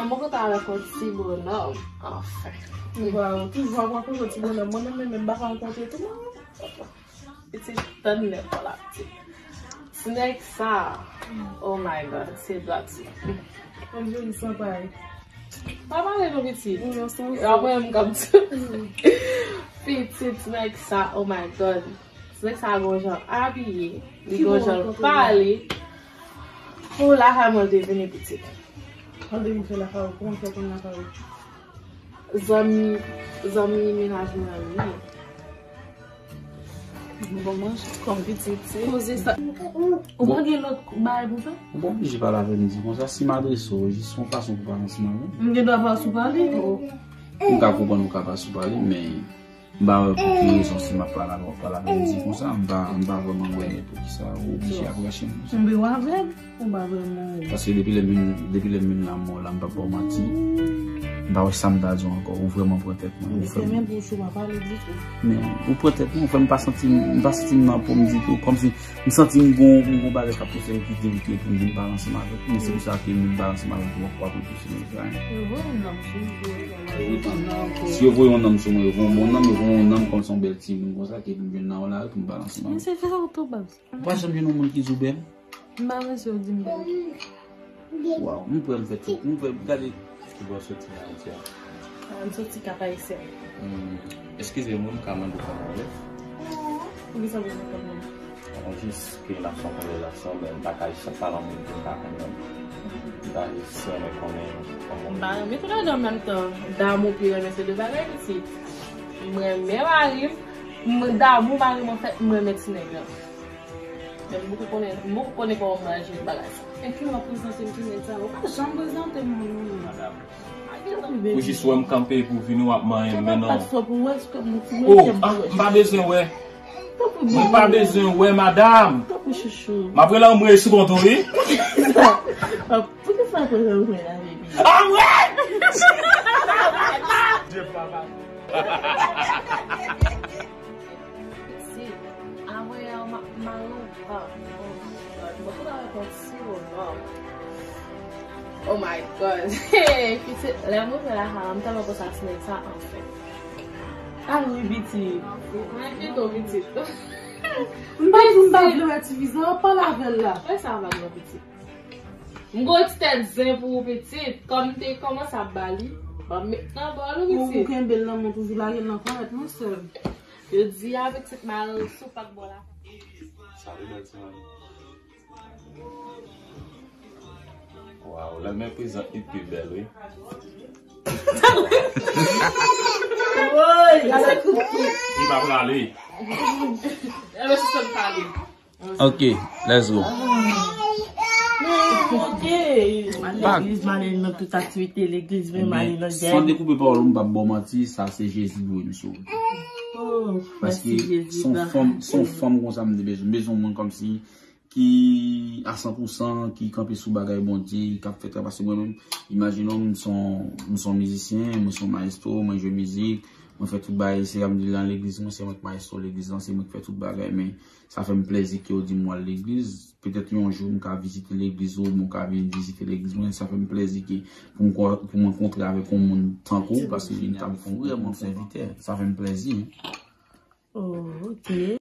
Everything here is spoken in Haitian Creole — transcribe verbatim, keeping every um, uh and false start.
Mwen kontan avèk yon ti bonòm, anfen. Waw, toujou ap rankontre ti bonòm. Mwen menm, menm, m pa ka rankontre tou, non. Pitit, tann lè pa la, pitit. Ti nèg sa, oh my God, se dwati. Yon joli sanpay. Pa pale non, pitit. Wi, yon sanpay. Apre, m kap di. Pitit, ti nèg sa, oh my God. Ti nèg sa gon jan abiye, li gon jan pale. Pou lakay mwen, l te vini, pitit. An de vin fè lakay ou, kòman fè konn lakay ou? Zanmi, zanmi mennaj mwen an li ye. Bon, mwen, kòm pitit, se koze sa. Ou pa gen lòt bagay pou fè? Ou pa oblije pale avè m di konsa, si m adrese w, jis yon fason pou pale ansanm avè m. M gen dwa pa sou pale. M ka konprann ou ka pa sou pale, men m pa wè pou ki rezon si m ap pale avè w, w ap pale avè m di konsa, m pa, m pa vrèman wè pou ki sa ou oblije ap rache m konsa. M pa wè avè m. Ou pa vrèman wè. Paske depi lè m vin, depi lè m vin nan mò la, m p ap ba w manti. M pa wè sa m ta di w ankò. Ou vrèman pran tèt mwen. Ou fè m. Men bouch ou pa pale ditou. Men ou pran tèt mwen, ou fè m pa santi m, m pa santi m nan po m ditou. Kòmsi m santi m gon, m gon bagay k ap pouse m ki di m ke pou m vin pale ansanm avèk ou. Men se pou sa ke m vin pale ansanm avèk ou ankò apre tou se mwen sa. Yo voye yon nonm sou mwen. Si yo voye yon nonm sou mwen, yo voye yon bon nonm, yo voye yon nonm kòmsi yon bèl timoun konsa ke pou m vin nan yon lari pou m pale ansanm avèk ou. Men se fè sa ou tou baz. Ou pa janm jwenn yon moun ki di w bèl? M pa bezwen w di m bèl. Waw, m prè m fè tout. M prè, gade. Ki bò w soti nan Ayiti a? Ah, m soti Kap Ayisyen. Hmm. Eskize m, wi, m ka mande w kòman w ye? Poukisa w bezwen kòman? Bon, jis ke n ap fè yon konvèzasyon, men m pa ka jis ap pale anmwey pou m pa konprann. M ta jis renmen konnen kòman w ye. M pa renmen tout ladan an menm tan. Damou pi renmen se de bagay, pitit. M renmen mari m, m damou mari m, anfèt, m renmen ti nèg lan. Men m poko konnen, m poko konnen kòman m pral jere bagay sa. Enki w ap prezante m ti nèg sa? Ou pa janm prezante m moun non. Ou jis wè m kanpe pou vini, w ap manyen m, men non. Sa pa fò pou wè, se kòm yon ti mesye m pa wè. Oh, ah, m pa bezwen wè. Mwen pa bezwen wè, madam. Tanpri chouchou. M ap rele anmwey sou kont ou, wi. Poukisa w ap rele anmwey la, baby? Anmwey! Si, anmwey a, ma, ma lontan. Oh my God. Hey, pitit, lè m rive lakay la, m tèlman panse a ti nèg sa, anfen. Al wi, pitit. Mwen pito, pitit. M pa di m pa vle wè ti vizaj, w ap pale avè l la. Fè sa avè l non, pitit. M gon ti tèt zen pou ou, pitit. Kòm m te kòmanse ap ba li, ban m met nan bòl ou, pitit. Ou kenbe l nan men w toujou, lage l nan kòrèt, non, sè m. Yo di a pitit mal sou pat bò la. Sa vle bèl ti nonm. Waw, lè men prezan li pi bèl, wi. Woy, gade kout pye. Li pa prale. Ebyen, sispann pale. Ok, let's go. Ok. M al legliz, m ale nan tout aktivite legliz, men m ale nan gèm. San dekoupe pawòl ou, m p ap ba w manti, sa se Jezi ki voye m sou wout. Oh, mèsi Jezi. Paske se yon fanm, se yon fanm konsa m te bezwen. M bezwen yon moun kòmsi ki a san pou san, ki kanpe sou bagay Bondye, k ap fè travay. Paske mwen menm, imajine w, m se yon, m se yon mizisyen, mwen se yon mayestwo, mwen jwe mizik, mwen fè tout bagay, se sa m di nan legliz mwen, se mwen k mayestwo legliz lan, se mwen k fè tout bagay, men sa fè m plèzi ke w di m w al legliz. Petèt yon jou m ka vizite legliz ou, mwen ka vin vizite legliz mwen, sa fè m plèzi ke pou m, pou mwen kontre avèk yon moun tankou w, paske m t ap vrèman sèvitè. Sa fè m plèzi. Oh, ok.